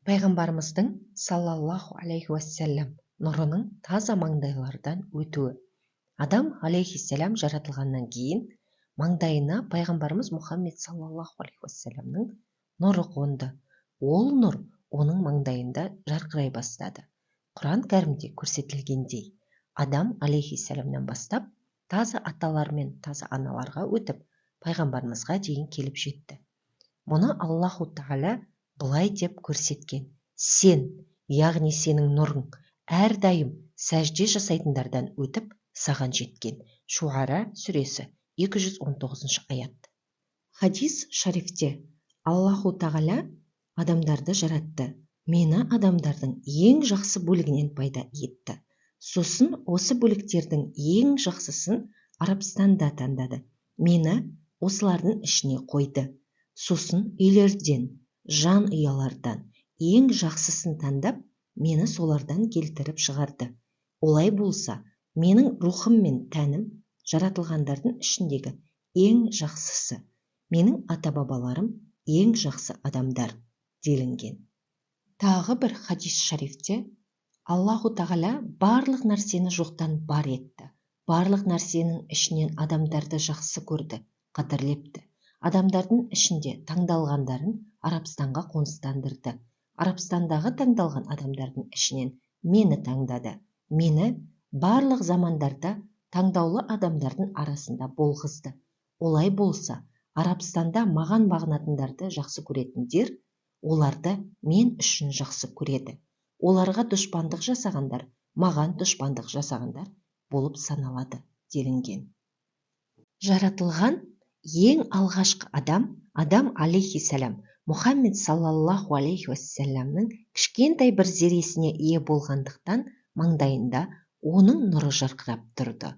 Пайғамбарымыздың саллаллаху алейхи уассалам нұрының таза маңдайлардан өтуі. Адам алейхиссалам жаратылғаннан кейін маңдайына пайғамбарымыз Мұхаммед саллаллаху алейхи уассаламның нұры қонды. Ол нұр оның маңдайында жарқырай бастады. Құран кәрімде көрсетілгендей, Адам алейхиссаламнан бастап таза аталар мен таза аналарға өтіп, пайғамбарымызға дейін келіп жетті. Мұны Аллаху тағала былай деп көрсеткен: сен, яғни сенің нұрың, әрдайым сәжде жасайтындардан өтіп, саған жеткен. Шуара сүресі, 219 аят. Хадис шарифте: Аллаху тағала адамдарды жаратты, мені адамдардың ең жақсы бөлігінен пайда етті. Сосын осы бөліктердің ең жақсысын Арабстанда таңдады. Мені осылардың ішіне қойды. Сосын үйлерден, жан ұялардан ең жақсысын таңдап, мені солардан келтіріп шығарды. Олай болса, менің рухым мен тәнім жаратылғандардың ішіндегі ең жақсысы. Менің ата-бабаларым ең жақсы адамдар, делінген. Тағы бір хадис шарифте: Аллаху тағала барлық нәрсені жоқтан бар етті. Барлық нәрсенің ішінен адамдарды жақсы көрді, қадірлепті. Адамдардың ішінде таңдалғандарын Арабстанға қоныстандырды. Арабстандағы таңдалған адамдардың ішінен мені таңдады. Мені барлық замандарда таңдаулы адамдардың арасында болғызды. Олай болса, Арабстанда маған бағынатындарды жақсы көретіндер, оларды мен үшін жақсы көреді. Оларға дұшпандық жасағандар, маған дұшпандық жасағандар болып саналады, делінген. Жаратылған ең алғашқы адам, Адам алейхиссалам, Мұхаммед саллаллаху алейхи уассаламның кішкентай бір зересіне ие болғандықтан, маңдайында оның нұры жарқырап тұрды.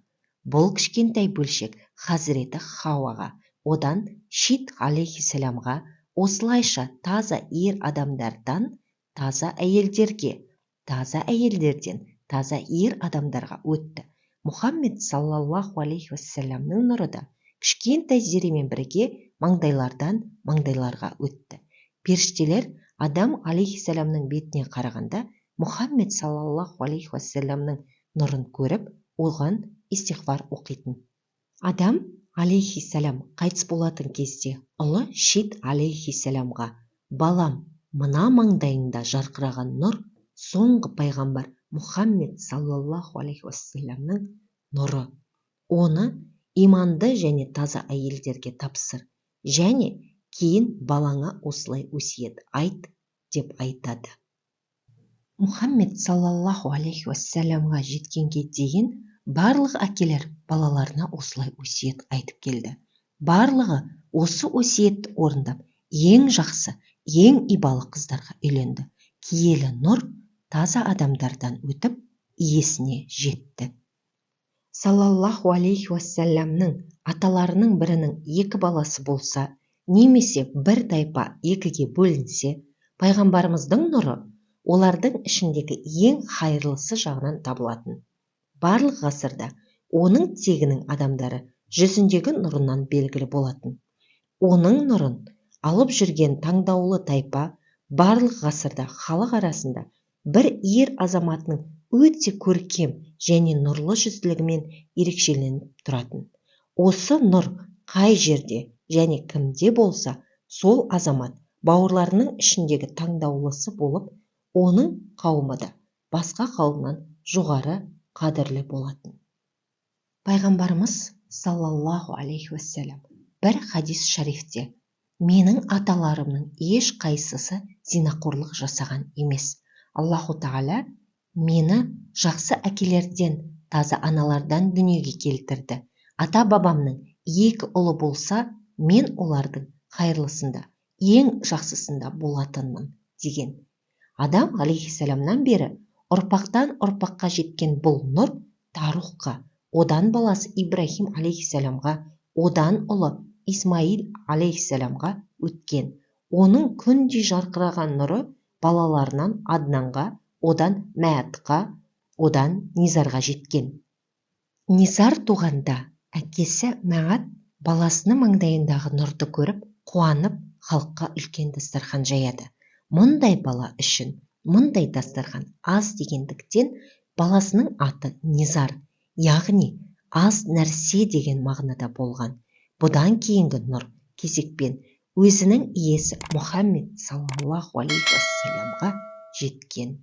Бұл кішкентай бөлшек хазіреті Хауаға, одан Шит алейхиссаламға, осылайша таза ер адамдардан таза әйелдерге, таза әйелдерден таза ер адамдарға өтті. Мұхаммед саллаллаху алейхи уассаламның нұры да кішкентай зеремен бірге маңдайлардан маңдайларға өтті. Періштелер Адам алейхиссаламның бетіне қарағанда Мұхаммед саллаллаху алейхи уассаламның нұрын көріп, оған истиғфар оқитын. Адам алейхиссалам қайтыс болатын кезде ұлы Шит алейхиссаламға: балам, мына маңдайыңда жарқыраған нұр соңғы пайғамбар Мұхаммед саллаллаху алейхи уассаламның нұры. Оны иманды және таза әйелдерге тапсыр және кейін балаңа осылай өсиет айт, деп айтады. Мұхаммед саллаллаху алейхи уассаламға жеткенге дейін барлық әкелер балаларына осылай өсиет айтып келді. Барлығы осы өсиетті орындап, ең жақсы, ең ибалы қыздарға үйленді. Киелі нұр таза адамдардан өтіп, иесіне жетті. Саллаллаху алейхи уассаламның аталарының бірінің екі баласы болса, немесе бір тайпа екіге бөлінсе, пайғамбарымыздың нұры олардың ішіндегі ең хайырлысы жағынан табылатын. Барлық ғасырда оның тегінің адамдары жүзіндегі нұрынан белгілі болатын. Оның нұрын алып жүрген таңдаулы тайпа барлық ғасырда халық арасында бір ер азаматының өте көркем және нұрлы жүзділігімен ерекшеленіп тұратын. Осы нұр қай жерде және кімде болса, сол азамат бауырларының ішіндегі таңдаулысы болып, оның қауымы да басқа қауымнан жоғары қадірлі болатын. Пайғамбарымыз саллаллаху алейхи уассалам бір хадис шарифте: менің аталарымның еш қайсысы зинақорлық жасаған емес. Аллаху тағала мені жақсы әкелерден, таза аналардан дүниеге келтірді. Ата-бабамның екі ұлы болса, мен олардың хайырлысында, ең жақсысында болатынмын, деген. Адам алейхиссаламнан бері ұрпақтан ұрпаққа жеткен бұл нұр Тарухқа, одан баласы Ибрахим алейхиссаламға, одан ұлы Исмаил алейхиссаламға өткен. Оның күндей жарқыраған нұры балаларынан Аднанға, одан Мәатқа, одан Низарға жеткен. Низар туғанда әкесі Мәат баласының маңдайындағы нұрды көріп, қуанып, халыққа үлкен дастархан жаяды. Мұндай бала үшін мұндай дастархан аз дегендіктен, баласының аты Низар, яғни аз нәрсе деген мағынада болған. Бұдан кейінгі нұр кезекпен өзінің иесі Мұхаммед саллаллаху алейхи уассаламға жеткен.